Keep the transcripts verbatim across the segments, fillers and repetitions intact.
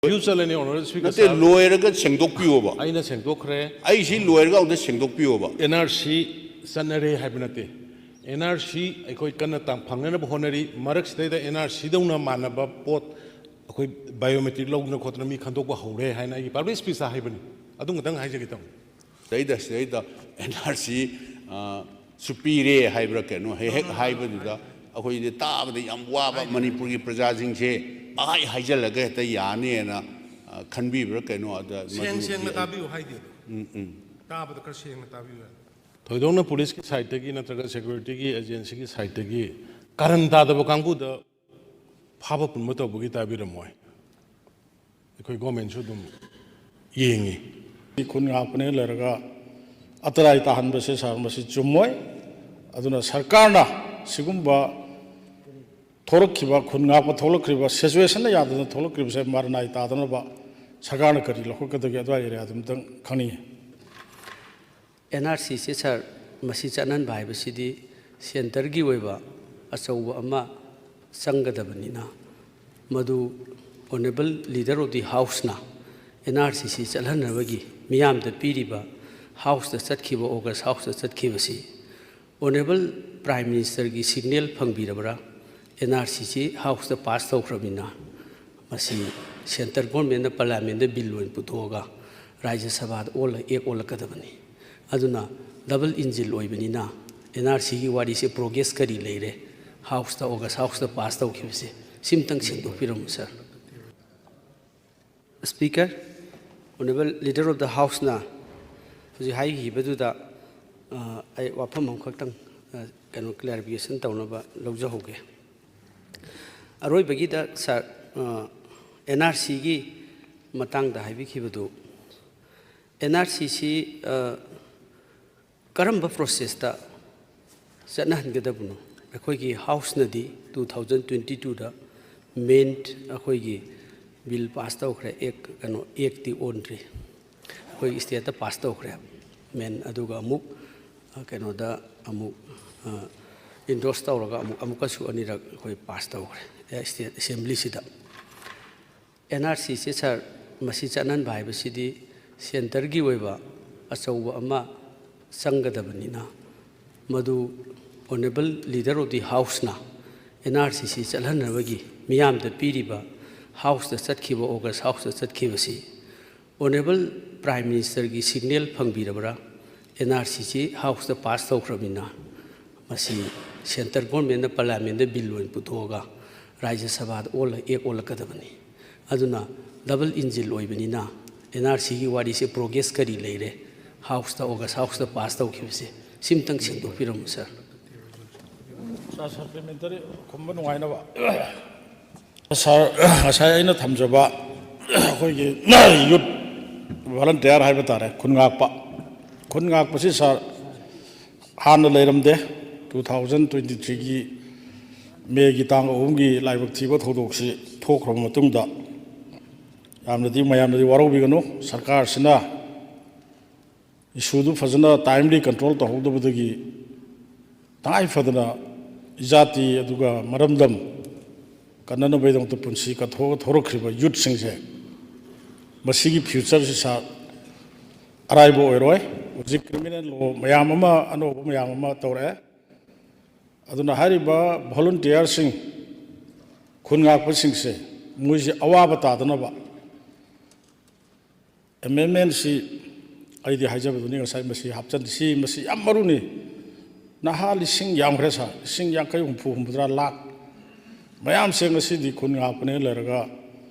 View ꯆꯠꯂꯅꯤ, Honorable Speaker, ꯅꯠꯇꯦ, sir. ꯂꯣꯏꯔꯒ ꯁꯦꯡꯗꯣꯛꯄꯤꯌꯣꯕ꯫ ꯑꯩꯅ ꯁꯦꯡꯗꯣꯛꯈ꯭ꯔꯦ꯫ ꯑꯩ ꯁꯤ ꯂꯣꯏꯔꯒ ꯑꯃꯨꯛꯇ ꯁꯦꯡꯗꯣꯛꯄꯤꯌꯣꯕ꯫ ꯑꯦꯟ ꯑꯥꯔ ꯁꯤ ꯆꯠꯅꯔꯦ ꯍꯥꯏꯕ ꯅꯠꯇꯦ꯫ ꯑꯦꯟ ꯑꯥꯔ ꯁꯤ ꯑꯩꯈꯣꯏ ꯀꯟꯅ ꯇꯥꯡ ꯐꯪꯅꯅꯕ ꯍꯣꯠꯅꯔꯤ꯫ ꯃꯔꯛꯁꯤꯗꯩꯗ ꯑꯦꯟ ꯑꯥꯔ ꯁꯤꯗꯧꯅ ꯃꯥꯟꯅꯕ ꯄꯣꯠ ꯑꯩꯈꯣꯏ ꯕꯥꯏꯑꯣꯃꯦꯇ꯭ꯔꯤꯛ ꯂꯧꯗꯅ ꯈꯣꯠꯇꯅ ꯃꯤ ꯈꯟꯗꯣꯛꯄ ꯍꯧꯔꯦ ꯍꯥꯏꯅ ꯑꯩꯒꯤ ꯄꯕ꯭ꯂꯤꯛ ꯁ꯭ꯄꯤꯆꯇ ꯍꯥꯏꯕꯅꯤ꯫ ꯑꯗꯨ ꯈꯛꯇꯪ ꯍꯥꯏꯖꯒꯦ ꯇꯧꯅꯤ꯫ ꯁꯤꯗꯩꯗ ꯁꯤꯗꯩꯗ ꯑꯦꯟ ꯑꯥꯔ ꯁꯤ ꯁꯨ ꯄꯤꯔꯦ ꯍꯥꯏꯕ꯭ꯔꯥ ꯀꯩꯅꯣ ꯍꯦꯛ ꯍꯦꯛ ꯍꯥꯏꯕꯗꯨꯗ ꯑꯩꯈꯣꯏꯗꯤ ꯇꯥꯕꯗ ꯌꯥꯝ ꯋꯥꯕ, ꯃꯅꯤꯄꯨꯔꯒꯤ ꯄ꯭ꯔꯖꯥꯁꯤꯡꯁꯦ ꯄꯪꯍꯥꯏ ꯍꯥꯏꯖꯜꯂꯒ ꯍꯦꯛꯇ ꯌꯥꯅꯤꯅ, ꯑ, ꯈꯟꯕꯤꯕ꯭ꯔꯥ ꯀꯩꯅꯣ? ꯑꯗ ꯁꯦꯡ ꯃꯗꯨꯗꯤ ꯁꯦꯡꯅ ꯑꯩ ꯇꯥꯕꯤꯌꯨ ꯍꯥꯏꯗꯦ꯫ ꯎꯝ, ꯎꯝ꯫ ꯇꯥꯕꯗ ꯈꯔ ꯁꯦꯡꯅ ꯇꯥꯕꯤꯌꯨ ꯍꯥꯏ꯫ ꯊꯣꯏꯗꯣꯛꯅ ꯄꯨꯂꯤꯁꯀꯤ ꯁꯥꯏꯠꯇꯒꯤ ꯅꯠꯇ꯭ꯔꯒ ꯁꯦꯀ꯭ꯌꯨꯔꯤꯇꯤꯒꯤ ꯑꯦꯖꯦꯟꯁꯤꯒꯤ ꯁꯥꯏꯠꯇꯒꯤ ꯀꯥꯔꯟ ꯇꯥꯗꯕ ꯀꯥꯡꯕꯨꯗ ꯐꯥꯕ ꯄꯨꯟꯕ ꯇꯧꯕꯒꯤ ꯇꯥꯕꯤꯔꯝꯃꯣꯏ꯫ ꯑꯩꯈꯣꯏ ꯒꯣꯔꯃꯦꯟꯁꯨ ꯑꯗꯨꯝ ꯌꯦꯡꯉꯤ꯫ ꯈꯨꯟ ꯉꯥꯛꯄꯅꯦ ꯂꯩꯔꯒ ꯑꯇꯔꯥꯏ ꯇꯥꯍꯟꯕꯁꯦ, ꯁꯥꯔ, ꯃꯁꯤ ꯆꯨꯝꯃꯣꯏ꯫ ꯑꯗꯨꯅ ꯁꯔꯀꯥꯔꯅ ꯁꯤꯒꯨꯝꯕ ꯊꯣꯛꯂꯛꯈꯤꯕ, ꯈꯨꯟ ꯉꯥꯛꯄ ꯊꯣꯛꯂꯛꯈ꯭ꯔꯤꯕ, ꯁꯤꯆꯨꯋꯦꯁꯟꯅ ꯌꯥꯗꯗꯅ ꯊꯣꯛꯂꯛꯈ꯭ꯔꯤꯕꯁꯦ ꯃꯔꯅꯥꯏ ꯇꯥꯗꯅꯕ ꯁꯔꯀꯥꯔꯅ ꯀꯔꯤ ꯂꯧꯈꯠꯀꯗꯒꯦ, ꯑꯗꯨꯋꯥꯏ ꯑꯦꯔꯤꯌꯥꯗꯨ ꯑꯝꯇꯪ ꯈꯪꯅꯤꯡꯉꯤ꯫ ꯑꯦꯟ ꯑꯥꯔ ꯁꯤꯁꯦ, ꯁꯥꯔ, ꯃꯁꯤ ꯆꯠꯍꯟꯕ ꯍꯥꯏꯕꯁꯤꯗꯤ ꯁꯦꯟꯇꯔꯒꯤ ꯑꯣꯏꯕ ꯑꯆꯧꯕ ꯑꯃ ꯆꯪꯒꯗꯕꯅꯤꯅ, ꯃꯗꯨ Honourable Leader of the Houseꯅ ꯑꯦꯟ ꯑꯥꯔ ꯁꯤꯁꯤ ꯆꯠꯍꯟꯅꯕꯒꯤ ꯃꯤꯌꯥꯝꯗ ꯄꯤꯔꯤꯕ, ꯍꯥꯎꯁꯇ ꯆꯠꯈꯤꯕ, ꯑꯣꯒꯁ ꯍꯥꯎꯁꯇ ꯆꯠꯈꯤꯕꯁꯤ Honourable Prime Ministerꯒꯤ ꯁꯤꯒꯅꯦꯜ ꯐꯪꯕꯤꯔꯕ꯭ꯔꯥ? ꯑꯦꯟ ꯑꯥꯔ ꯁꯤꯁꯤ ꯍꯥꯎꯁꯇ ꯄꯥꯁ ꯇꯧꯈ꯭ꯔꯕꯅꯤꯅ, ꯃꯁꯤ ꯁꯦꯟꯇꯔ ꯒꯣꯔꯃꯦꯟꯅ ꯄꯥꯔꯂꯤꯌꯥꯃꯦꯟꯗ ꯕꯤꯜ ꯑꯣꯏꯅ ꯄꯨꯊꯣꯛꯑꯒ ꯔꯥꯖ꯭ꯌ ꯁꯚꯥꯗ ꯑꯣꯜꯂ, ꯑꯦꯛ ꯑꯣꯜꯂꯛꯀꯗꯕꯅꯤ꯫ ꯑꯗꯨꯅ ꯗꯕꯜ ꯏꯟꯖꯤꯟ ꯑꯣꯏꯕꯅꯤꯅ ꯑꯦꯟ ꯑꯥꯔ ꯁꯤꯒꯤ ꯋꯥꯔꯤꯁꯦ ꯄ꯭ꯔꯣꯒ꯭ꯔꯦꯁ ꯀꯔꯤ ꯂꯩꯔꯦ, ꯍꯥꯎꯁꯇ, ꯑꯣꯒꯁ ꯍꯥꯎꯁꯇ ꯄꯥꯁ ꯇꯧꯈꯤꯕꯁꯦ, ꯁꯤꯝꯇꯪ ꯁꯦꯡꯗꯣꯛꯄꯤꯔꯝꯃꯨ, sir. Speaker, Honourable Leader of the Houseꯅ ꯍꯧꯖꯤꯛ ꯍꯥꯏꯈꯤꯕꯗꯨꯗ, ꯑ, ꯑꯩ ꯋꯥꯐꯝ ꯑꯃꯈꯛꯇꯪ, ꯑ, ꯀꯩꯅꯣ, clarification ꯇꯧꯅꯕ ꯂꯧꯖꯍꯧꯒꯦ꯫ ꯑꯔꯣꯏꯕꯒꯤꯗ, ꯁꯥꯔ, ꯑ, ꯑꯦꯟ ꯑꯥꯔ ꯁꯤꯒꯤ ꯃꯇꯥꯡꯗ ꯍꯥꯏꯕꯤꯈꯤꯕꯗꯨ, ꯑꯦꯟ ꯑꯥꯔ ꯁꯤꯁꯤ, ꯑ, ꯀꯔꯝꯕ ꯄ꯭ꯔꯣꯁꯦꯁꯇ ꯆꯠꯅꯍꯟꯒꯗꯕꯅꯣ? ꯑꯩꯈꯣꯏꯒꯤ ꯍꯥꯎꯁꯅꯗꯤ two thousand twenty twoꯗ ꯃꯦꯟ ꯑꯩꯈꯣꯏꯒꯤ ꯕꯤꯜ ꯄꯥꯁ ꯇꯧꯈ꯭ꯔꯦ, ꯑꯦꯛ, ꯀꯩꯅꯣ, ꯑꯦꯛꯇꯤ ꯑꯣꯟꯗ꯭ꯔꯤ꯫ ꯑꯩꯈꯣꯏꯒꯤ ꯁ꯭ꯇꯦꯠꯇ ꯄꯥꯁ ꯇꯧꯈ꯭ꯔꯦ ꯃꯦꯟ, ꯑꯗꯨꯒ ꯑꯃꯨꯛ, ꯑ, ꯀꯩꯅꯣꯗ ꯑꯃꯨꯛ, ꯑ, ꯏꯟꯗꯣꯔꯁ ꯇꯧꯔꯒ ꯑꯃꯨꯛ, ꯑꯃꯨꯛꯀꯁꯨ ꯑꯅꯤꯔꯛ ꯑꯩꯈꯣꯏ ꯄꯥꯁ ꯇꯧꯈ꯭ꯔꯦ, ꯑꯦ, ꯁ꯭ꯇꯦꯠ ꯑꯦꯁꯦꯝꯕ꯭ꯂꯤꯁꯤꯗ꯫ ꯑꯦꯟ ꯑꯥꯔ ꯁꯤꯁꯦ ꯁꯥꯔ, ꯃꯁꯤ ꯆꯠꯍꯟꯕ ꯍꯥꯏꯕꯁꯤꯗꯤ ꯁꯦꯟꯇꯔꯒꯤ ꯑꯣꯏꯕ ꯑꯆꯧꯕ ꯑꯃ ꯆꯪꯒꯗꯕꯅꯤꯅ, ꯃꯗꯨ Honourable Leader of the Houseꯅ ꯑꯦꯟ ꯑꯥꯔ ꯁꯤꯁꯤ ꯆꯠꯍꯟꯅꯕꯒꯤ ꯃꯤꯌꯥꯝꯗ ꯄꯤꯔꯤꯕ, ꯍꯥꯎꯁꯇ ꯆꯠꯈꯤꯕ, ꯑꯣꯒꯁ ꯍꯥꯎꯁꯇ ꯆꯠꯈꯤꯕꯁꯤ Honourable Prime Ministerꯒꯤ ꯁꯤꯒꯅꯦꯜ ꯐꯪꯕꯤꯔꯕ꯭ꯔꯥ? ꯑꯦꯟ ꯑꯥꯔ ꯁꯤꯁꯤ ꯍꯥꯎꯁꯇ ꯄꯥꯁ ꯇꯧꯈ꯭ꯔꯕꯅꯤꯅ, ꯃꯁꯤ ꯁꯦꯟꯇꯔ ꯒꯣꯔꯃꯦꯟꯅ ꯄꯥꯔꯂꯤꯌꯥꯃꯦꯟꯗ ꯕꯤꯜ ꯑꯣꯏꯅ ꯄꯨꯊꯣꯛꯑꯒ ꯔꯥꯖ꯭ꯌ ꯁꯚꯥꯗ ꯑꯣꯜꯂ ꯑꯦꯛ ꯑꯣꯜꯂꯛꯀꯗꯕꯅꯤ꯫ ꯑꯗꯨꯅ ꯗꯕꯜ ꯏꯟꯖꯤꯟ ꯑꯣꯏꯕꯅꯤꯅ ꯑꯦꯟ ꯑꯥꯔ ꯁꯤꯒꯤ ꯋꯥꯔꯤꯁꯦ ꯄ꯭ꯔꯣꯒ꯭ꯔꯦꯁ ꯀꯔꯤ ꯂꯩꯔꯦ? ꯍꯥꯎꯁꯇ, ꯑꯣꯒꯁ ꯍꯥꯎꯁꯇ ꯄꯥꯁ ꯇꯧꯈꯤꯕꯁꯦ, ꯁꯤꯝꯇꯪ ꯁꯦꯡꯗꯣꯛꯄꯤꯔꯝꯃꯨ ꯁꯥꯔ꯫ ꯁꯥꯔ, ꯁꯄ꯭ꯂꯤꯃꯦꯟꯇꯔꯤ ꯈꯨꯝꯕ ꯅꯨꯡꯉꯥꯏꯅꯕ꯫ ꯁꯥꯔ, ꯉꯁꯥꯏ ꯑꯩꯅ ꯊꯝꯖꯕ ꯑꯩꯈꯣꯏꯒꯤ ꯌꯨꯠ ꯚꯣꯂꯟꯇꯤꯌꯥꯔ ꯍꯥꯏꯕ ꯇꯥꯔꯦ, ꯈꯨꯟ ꯉꯥꯛꯄ, ꯈꯨꯟ ꯉꯥꯛꯄꯁꯤ ꯁꯥꯔ, ꯍꯥꯟꯅ ꯂꯩꯔꯝꯗꯦ꯫ Two thousand twenty threeꯒꯤ ꯃꯦꯒꯤ ꯇꯥꯡ ꯑꯍꯨꯝꯒꯤ ꯂꯥꯏꯕꯛ ꯊꯤꯕ ꯊꯧꯗꯣꯛꯁꯤ ꯊꯣꯛꯈ꯭ꯔꯕ ꯃꯇꯨꯡꯗ ꯌꯥꯝꯅꯗꯤ, ꯃꯌꯥꯝꯅꯗꯤ ꯋꯥꯔꯧꯕꯤꯒꯅꯨ꯫ ꯁꯔꯀꯥꯔꯁꯤꯅ ꯏꯁꯨꯗꯨ ꯐꯖꯅ ꯇꯥꯏꯝꯂꯤ ꯀꯟꯇ꯭ꯔꯣꯜ ꯇꯧꯍꯧꯗꯕꯗꯒꯤ ꯇꯉꯥꯏ ꯐꯗꯅ ꯏꯖꯥꯇꯤ ꯑꯗꯨꯒ ꯃꯔꯝꯗꯝ ꯀꯟꯅꯅꯕꯒꯤꯗꯃꯛꯇ ꯄꯨꯟꯁꯤ ꯀꯠꯊꯣꯛꯑꯒ ꯊꯣꯔꯛꯈ꯭ꯔꯤꯕ ꯌꯨꯠꯁꯤꯡꯁꯦ, ꯃꯁꯤꯒꯤ ꯐ꯭ꯌꯨꯆꯔꯁꯤ ꯁꯥꯔ, ꯑꯔꯥꯏꯕ ꯑꯣꯏꯔꯣꯏ꯫ ꯍꯧꯖꯤꯛ ꯀ꯭ꯔꯤꯃꯤꯅꯦꯜ ꯂꯣ ꯃꯌꯥꯝ ꯑꯃ, ꯑꯅꯧꯕ ꯃꯌꯥꯝ ꯑꯃ ꯇꯧꯔꯛꯑꯦ꯫ ꯑꯗꯨꯅ ꯍꯥꯏꯔꯤꯕ ꯚꯣꯂꯨꯟꯇꯤꯌꯥꯔꯁꯤꯡ, ꯈꯨꯟ ꯉꯥꯛꯄꯁꯤꯡꯁꯦ, ꯃꯣꯏꯁꯦ ꯑꯋꯥꯕ ꯇꯥꯗꯅꯕ ꯑꯦꯃꯦꯟꯃꯦꯟꯁꯤ ꯑꯩꯗꯤ ꯍꯥꯏꯖꯕꯗꯨꯅꯤ ꯉꯁꯥꯏ, ꯃꯁꯤ ꯍꯥꯞꯆꯤꯟ-, ꯁꯤ, ꯃꯁꯤ ꯌꯥꯝ ꯃꯔꯨꯅꯤ꯫ ꯅꯍꯥ ꯂꯤꯁꯤꯡ ꯌꯥꯝꯈ꯭ꯔꯦ ꯁꯥꯔ, ꯂꯤꯁꯤꯡ ꯌꯥꯡꯈꯩ, ꯍꯨꯝꯐꯨ, ꯍꯨꯝꯐꯨꯇꯔꯥ, ꯂꯥꯛ ꯃꯌꯥꯝꯁꯦ ꯉꯁꯤꯗꯤ ꯈꯨꯟ ꯉꯥꯛꯄꯅꯦ ꯂꯩꯔꯒ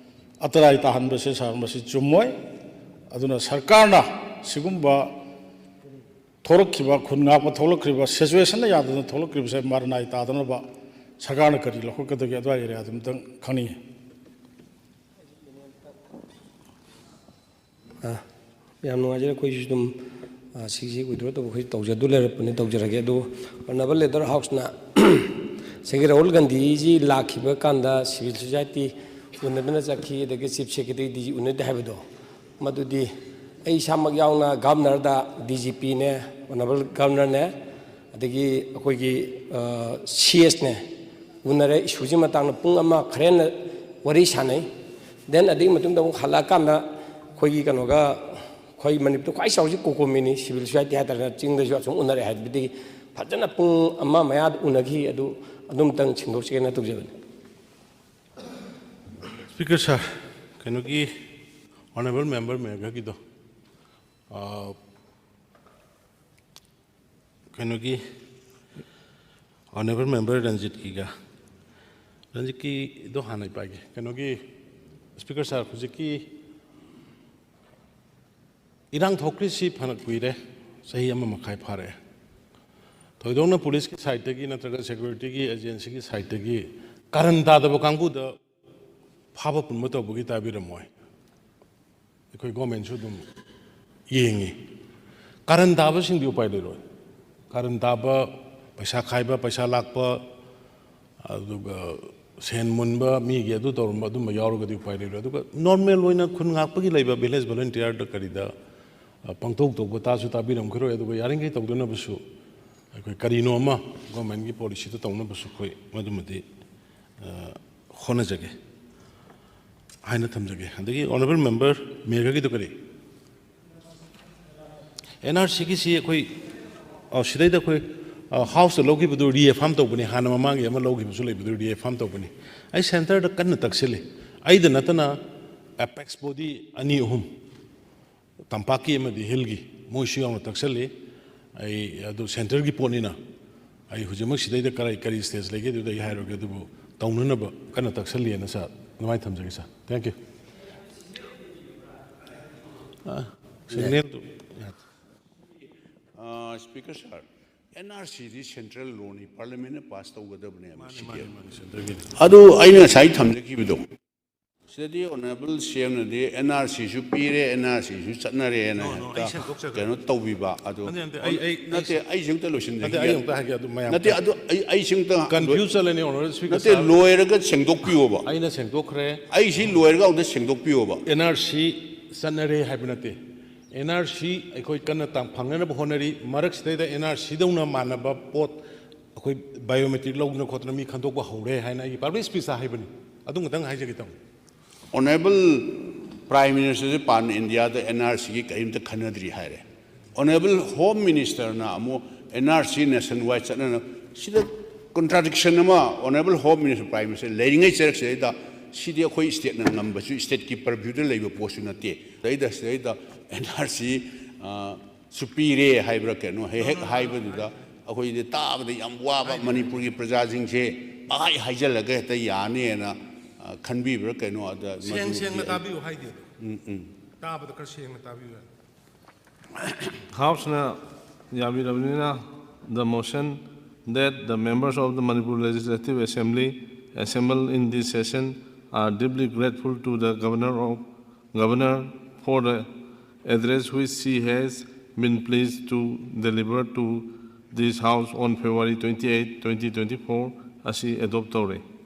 ꯑꯇꯔꯥꯏ ꯇꯥꯍꯟꯕꯁꯦ ꯁꯥꯔ, ꯃꯁꯤ ꯆꯨꯝꯃꯣꯏ꯫ ꯑꯗꯨꯅ ꯁꯔꯀꯥꯔꯅ ꯁꯤꯒꯨꯝꯕ ꯊꯣꯛꯂꯛꯈꯤꯕ, ꯈꯨꯟ ꯉꯥꯛꯄ ꯊꯣꯛꯂꯛꯈ꯭ꯔꯤꯕ, ꯁꯤꯆꯨꯋꯦꯁꯟꯅ ꯌꯥꯗꯅ ꯊꯣꯛꯂꯛꯈ꯭ꯔꯤꯕꯁꯦ ꯃꯔꯅꯥꯏ ꯇꯥꯗꯅꯕ ꯁꯔꯀꯥꯔꯅ ꯀꯔꯤ ꯂꯧꯈꯠꯀꯗꯒꯦ, ꯑꯗꯨꯋꯥꯏ ꯑꯦꯔꯤꯌꯥꯗꯨ ꯑꯝꯇꯪ ꯈꯪꯅꯤꯡꯉꯤ꯫ ꯑ, ꯌꯥꯝ ꯅꯨꯡꯉꯥꯏꯖꯔꯦ꯫ ꯑꯩꯈꯣꯏꯁꯨ ꯑꯗꯨꯝ, ꯑ, ꯁꯤꯒꯤꯁꯤ ꯋꯤꯗ꯭ꯔꯣ ꯇꯧꯕ, ꯑꯩꯈꯣꯏ ꯇꯧꯖꯗꯨ ꯂꯩꯔꯛꯄꯅꯤ, ꯇꯧꯖꯔꯒꯦ꯫ ꯑꯗꯨ Honourable Leader Houseꯅ ꯉꯁꯥꯏꯒꯤ ꯔꯥꯍꯨꯜ ꯒꯥꯟꯙꯤꯖꯤ ꯂꯥꯛꯈꯤꯕ ꯀꯥꯟꯗ ꯁꯤꯚꯤꯜ ꯁꯣꯁꯥꯏꯇꯤ ꯎꯅꯗꯅ ꯆꯠꯈꯤ, ꯑꯗꯒꯤ ꯆꯤꯐ ꯁꯦꯀ꯭ꯔꯦꯇꯔꯤꯗꯤ ꯎꯅꯗꯦ ꯍꯥꯏꯕꯗꯣ, ꯃꯗꯨꯗꯤ ꯑꯩ ꯏꯁꯥꯃꯛ ꯌꯥꯎꯅ ꯒꯚꯔꯅꯔꯗ, ꯗꯤ ꯖꯤ ꯄꯤꯅꯦ, Honourable Governorꯅꯦ, ꯑꯗꯒꯤ ꯑꯩꯈꯣꯏꯒꯤ, ꯑ, ꯁꯤ ꯑꯦꯁꯅꯦ ꯎꯅꯔꯦ꯫ ꯏꯁꯨꯁꯤ ꯃꯇꯥꯡꯗ ꯄꯨꯡ ꯑꯃ ꯈꯔ ꯍꯦꯟꯅ ꯋꯥꯔꯤ ꯁꯥꯟꯅꯩ꯫ Then ꯑꯗꯨꯒꯤ ꯃꯇꯨꯡꯗ ꯑꯃꯨꯛ ꯍꯜꯂꯛꯑꯀꯥꯟꯗ ꯑꯩꯈꯣꯏꯒꯤ ꯀꯩꯅꯣꯒ, ꯑꯩꯈꯣꯏ ꯃꯅꯤꯄꯨꯔꯗ ꯈ꯭ꯋꯥꯏ ꯆꯥꯎꯔꯤꯁꯤ ꯀꯣꯀꯣꯃꯤꯅꯤ, ꯁꯤꯚꯤꯜ ꯁꯣꯁꯥꯏꯇꯤ ꯍꯥꯏꯇꯥꯔꯦ, ꯆꯤꯡꯗꯁꯨ ꯑꯁꯨꯝ ꯎꯅꯔꯛꯑꯦ ꯍꯥꯏꯕꯗꯒꯤ ꯐꯖꯅ ꯄꯨꯡ ꯑꯃ ꯃꯌꯥꯗ ꯎꯅꯈꯤ꯫ ꯑꯗꯨ ꯑꯗꯨꯝꯇꯪ ꯁꯤꯟꯗꯣꯛꯁꯤꯒꯦꯅ ꯇꯧꯖꯕꯅꯤ꯫ Speaker sir, ꯀꯩꯅꯣꯒꯤ honourable member ꯃꯦꯘꯒꯤꯗꯣ, ꯑꯥ, ꯀꯩꯅꯣꯒꯤ honourable member ꯔꯟꯖꯤꯠꯀꯤꯒ, ꯔꯟꯖꯤꯠꯀꯤꯗꯣ ꯍꯥꯟꯅ ꯄꯥꯏꯒꯦ꯫ ꯀꯩꯅꯣꯒꯤ Speaker sir, ꯍꯧꯖꯤꯛꯀꯤ ꯏꯔꯥꯡ ꯊꯣꯛꯈ꯭ꯔꯤꯁꯤ ꯐꯅ ꯀꯨꯏꯔꯦ, ꯆꯍꯤ ꯑꯃ ꯃꯈꯥꯏ ꯐꯥꯔꯛꯑꯦ꯫ ꯊꯣꯏꯗꯣꯛꯅ ꯄꯨꯂꯤꯁꯀꯤ ꯁꯥꯏꯠꯇꯒꯤ ꯅꯠꯇ꯭ꯔꯒ ꯁꯦꯀ꯭ꯌꯨꯔꯤꯇꯤꯒꯤ ꯑꯦꯖꯦꯟꯁꯤꯒꯤ ꯁꯥꯏꯠꯇꯒꯤ ꯀꯥꯔꯟ ꯇꯥꯗꯕ ꯀꯥꯡꯕꯨꯗ ꯐꯥꯕ ꯄꯨꯟꯕ ꯇꯧꯕꯒꯤ ꯇꯥꯕꯤꯔꯝꯃꯣꯏ꯫ ꯑꯩꯈꯣꯏ ꯒꯣꯔꯃꯦꯟꯁꯨ ꯑꯗꯨꯝ ꯌꯦꯡꯉꯤ꯫ ꯀꯥꯔꯟ ꯇꯥꯕꯁꯤꯡꯗꯤ ꯎꯄꯥꯏ ꯂꯩꯔꯣꯏ꯫ ꯀꯥꯔꯟ ꯇꯥꯕ, ꯄꯩꯁꯥ ꯈꯥꯏꯕ, ꯄꯩꯁꯥ ꯂꯥꯛꯄ, ꯑꯗꯨꯒ ꯁꯦꯟ ꯃꯨꯟꯕ, ꯃꯤꯒꯤ ꯑꯗꯨ ꯇꯧꯔꯝꯕ, ꯑꯗꯨꯝꯕ ꯌꯥꯎꯔꯒꯗꯤ ꯎꯄꯥꯏ ꯂꯩꯔꯣꯏ꯫ ꯑꯗꯨꯒ ꯅꯣꯔꯃꯦꯜ ꯑꯣꯏꯅ ꯈꯨꯟ ꯉꯥꯛꯄꯒꯤ ꯂꯩꯕ ꯚꯤꯂꯦꯖ ꯚꯣꯂꯨꯟꯇꯤꯌꯔꯗ ꯀꯔꯤꯗ, ꯑ, ꯄꯪꯇꯧ ꯇꯧꯕ ꯇꯥꯁꯨ ꯇꯥꯕꯤꯔꯝꯈꯤꯔꯣꯏ꯫ ꯑꯗꯨꯒ ꯌꯥꯔꯤꯈꯩ ꯇꯧꯗꯅꯕꯁꯨ ꯑꯩꯈꯣꯏ ꯀꯔꯤꯅꯣ ꯑꯃ ꯒꯣꯔꯃꯦꯟꯒꯤ ꯄꯣꯂꯤꯁꯤꯗ ꯇꯧꯅꯕꯁꯨ ꯑꯩꯈꯣꯏ ꯃꯗꯨꯃꯗꯤ, ꯑ, ꯍꯣꯠꯅꯖꯒꯦ ꯍꯥꯏꯅ ꯊꯝꯖꯒꯦ꯫ ꯑꯗꯒꯤ honourable member ꯃꯦꯘꯒꯤꯗꯨ ꯀꯔꯤ? ꯑꯦꯟ ꯑꯥꯔ ꯁꯤꯒꯤꯁꯤ ꯑꯩꯈꯣꯏ, ꯑ, ꯁꯤꯗꯩꯗ ꯑꯩꯈꯣꯏ, ꯑ, ꯍꯥꯎꯁꯇ ꯂꯧꯈꯤꯕꯗꯨ ꯔꯤꯑꯦꯐꯥꯝ ꯇꯧꯕꯅꯤ, ꯍꯥꯟꯅ ꯃꯃꯥꯡꯒꯤ ꯑꯃ ꯂꯧꯈꯤꯕꯁꯨ ꯂꯩꯕꯗꯨ ꯔꯤꯑꯦꯐꯥꯝ ꯇꯧꯕꯅꯤ꯫ ꯑꯩ ꯁꯦꯟꯇꯔꯗ ꯀꯟꯅ ꯇꯛꯁꯤꯜꯂꯤ꯫ ꯑꯩꯗ ꯅꯠꯇꯅ ꯑꯦꯄꯦꯛꯁ ꯕꯣꯗꯤ ꯑꯅꯤ ꯑꯍꯨꯝ, ꯇꯝꯄꯥꯛꯀꯤ ꯑꯃꯗꯤ ꯍꯤꯜꯒꯤ, ꯃꯣꯏꯁꯨ ꯌꯥꯎꯅ ꯇꯛꯁꯜꯂꯤ꯫ ꯑꯩ ꯑꯗꯨ ꯁꯦꯟꯇꯔꯒꯤ ꯄꯣꯠꯅꯤꯅ ꯑꯩ ꯍꯧꯖꯤꯛꯃꯛ ꯁꯤꯗꯩꯗ ꯀꯔꯤ, ꯀꯔꯤ ꯁ꯭ꯇꯦꯖ ꯂꯩꯒꯦ ꯑꯗꯨꯗ ꯑꯩ ꯍꯥꯏꯔꯨꯔꯒꯦ, ꯑꯗꯨꯕꯨ ꯇꯧꯅꯅꯕ ꯀꯟꯅ ꯇꯛꯁꯜꯂꯤꯑꯅ ꯁꯥꯔ ꯑꯗꯨꯃꯥꯏꯅ ꯊꯝꯖꯒꯦ ꯁꯥꯔ꯫ Thank you꯫ ꯑ, ꯁꯤꯒꯅꯦꯜꯗꯨ ꯌꯥꯗꯦ꯫ Speaker sir, ꯑꯦꯟ ꯑꯥꯔ ꯁꯤꯗꯤ ꯁꯦꯟꯇ꯭ꯔꯦꯜ ꯂꯣꯅꯤ, ꯄꯥꯔꯂꯤꯌꯥꯃꯦꯟꯅ ꯄꯥꯁ ꯇꯧꯒꯗꯕꯅꯦꯕ꯫ ꯃꯥꯅꯤ, ꯃꯥꯅꯤ, ꯃꯥꯅꯤ, ꯁꯦꯟꯇꯔꯒꯤꯅꯤ꯫ ꯑꯗꯨ ꯑꯩꯅ ꯉꯁꯥꯏ ꯊꯝꯖꯈꯤꯕꯗꯣ, ꯁꯤꯗꯗꯤ ꯑꯣꯅꯔꯦꯕꯜ ꯁꯤ ꯑꯦꯝꯅꯗꯤ ꯑꯦꯟ ꯑꯥꯔ ꯁꯤꯁꯨ ꯄꯤꯔꯦ, ꯑꯦꯟ ꯑꯥꯔ ꯁꯤꯁꯨ ꯆꯠꯅꯔꯦꯅ No, no, ꯍꯦꯛꯇ ꯑꯩ ꯁꯦꯡꯗꯣꯛꯆꯒꯦ꯫ ꯀꯩꯅꯣ ꯇꯧꯕꯤꯕ꯫ ꯑꯗꯨ ꯅꯠꯇꯦ, ꯅꯠꯇꯦ, ꯑꯩ, ꯑꯩ, ꯅꯠꯇꯦ, ꯑꯩꯁꯦ ꯑꯝꯇ ꯅꯠꯇꯦ, ꯂꯣꯏꯁꯤꯟꯖꯈꯤꯒꯦ꯫ ꯑꯩ ꯑꯃꯨꯛꯇ ꯍꯥꯏꯒꯦ, ꯑꯗꯨ ꯃꯌꯥꯝ ꯅꯠꯇꯦ, ꯑꯗꯨ ꯑꯩ ꯑꯩꯁꯦ ꯑꯝꯇ ꯀꯟꯐ꯭ꯌꯨꯁ ꯆꯠꯂꯅꯤ, ꯑꯣꯅꯔꯦꯕꯜ ꯁ꯭ꯄꯤꯀꯔ ꯅꯠꯇꯦ, ꯁꯥꯔ꯫ ꯂꯣꯏꯔꯒ ꯁꯦꯡꯗꯣꯛꯄꯤꯌꯣꯕ꯫ ꯑꯩꯅ ꯁꯦꯡꯗꯣꯛꯈ꯭ꯔꯦ꯫ ꯑꯩ ꯁꯤ ꯂꯣꯏꯔꯒ ꯑꯃꯨꯛꯇ ꯁꯦꯡꯗꯣꯛꯄꯤꯌꯣꯕ꯫ ꯑꯦꯟ ꯑꯥꯔ ꯁꯤ ꯆꯠꯅꯔꯦ ꯍꯥꯏꯕ ꯅꯠꯇꯦ꯫ ꯑꯦꯟ ꯑꯥꯔ ꯁꯤ ꯑꯩꯈꯣꯏ ꯀꯟꯅ ꯇꯥ-, ꯐꯪꯅꯅꯕ ꯍꯣꯠꯅꯔꯤ꯫ ꯃꯔꯛꯁꯤꯗꯩꯗ ꯑꯦꯟ ꯑꯥꯔ ꯁꯤꯗꯧꯅ ꯃꯥꯟꯅꯕ ꯄꯣꯠ ꯑꯩꯈꯣꯏ ꯕꯥꯏꯑꯣꯃꯦꯇ꯭ꯔꯤꯛ ꯂꯧꯗꯅ ꯈꯣꯠꯇꯅ ꯃꯤ ꯈꯟꯗꯣꯛꯄ ꯍꯧꯔꯦ ꯍꯥꯏꯅ ꯑꯩꯒꯤ ꯄꯕ꯭ꯂꯤꯛ ꯁ꯭ꯄꯤꯆꯇ ꯍꯥꯏꯕꯅꯤ꯫ ꯑꯗꯨ ꯈꯛꯇꯪ ꯍꯥꯏꯖꯒꯦ ꯇꯧꯅꯤ꯫ Honourable Prime Minister ꯁꯦ ꯄꯥꯟ ꯏꯟꯗꯤꯌꯥꯗ ꯑꯦꯟ ꯑꯥꯔ ꯁꯤꯒꯤ ꯀꯔꯤꯝꯇ ꯈꯟꯅꯗ꯭ꯔꯤ ꯍꯥꯏꯔꯦ꯫ Honourable Home Minister ꯅ ꯑꯃꯨꯛ ꯑꯦꯟ ꯑꯥꯔ ꯁꯤ ꯅꯦꯁꯟ ꯋꯥꯏꯗ ꯆꯠꯅꯅ, ꯁꯤꯗ ꯀꯣꯟꯇ꯭ꯔꯥꯗꯤꯛꯁꯟ ꯑꯃ꯫ Honourable Home Minister, Prime Minister ꯂꯩꯔꯤꯉꯩ ꯆꯔꯛꯁꯤꯗꯩꯗ ꯁꯤꯗꯤ ꯑꯩꯈꯣꯏ ꯁ꯭ꯇꯦꯠꯅ ꯉꯝꯕꯁꯨ, ꯁ꯭ꯇꯦꯠꯀꯤ ꯄꯔꯚ꯭ꯌꯨꯗ ꯂꯩꯕ ꯄꯣꯠꯁꯨ ꯅꯠꯇꯦ꯫ ꯁꯤꯗꯩꯗ, ꯁꯤꯗꯩꯗ ꯑꯦꯟ ꯑꯥꯔ ꯁꯤ ꯁꯨ ꯄꯤꯔꯦ ꯍꯥꯏꯕ꯭ꯔꯥ ꯀꯩꯅꯣ ꯍꯦꯛ ꯍꯦꯛ ꯍꯥꯏꯕꯗꯨꯗ ꯑꯩꯈꯣꯏꯗꯤ ꯇꯥꯕꯗ ꯌꯥꯝ ꯋꯥꯕ꯫ ꯃꯅꯤꯄꯨꯔꯒꯤ ꯄ꯭ꯔꯖꯥꯁꯤꯡꯁꯦ ꯄꯪꯍꯥꯏ ꯍꯥꯏꯖꯜꯂꯒ ꯍꯦꯛꯇ ꯌꯥꯅꯦꯅ, ꯑ, ꯈꯟꯕꯤꯕ꯭ꯔꯥ ꯀꯩꯅꯣ? ꯑꯗ ꯁꯦꯡ ꯃꯗꯨꯗꯤ ꯁꯦꯡꯅ ꯑꯩ ꯇꯥꯕꯤꯌꯨ ꯍꯥꯏꯗꯦ ꯑꯗꯣ꯫ ꯎꯝ, ꯎꯝ꯫ ꯇꯥꯕꯗ ꯈꯔ ꯁꯦꯡꯅ ꯇꯥꯕꯤꯌꯨ ꯍꯥꯏ꯫ House ꯅ ꯌꯥꯕꯤꯔꯕꯅꯤꯅ, the motion that the members of the Manipur Legislative Assembly assembled in this session are deeply grateful to the Governor of, Governor for the address which she has been pleased to deliver to this House on February twenty-eighth, twenty twenty-four ꯑꯁꯤ adopt ꯇꯧꯔꯦ꯫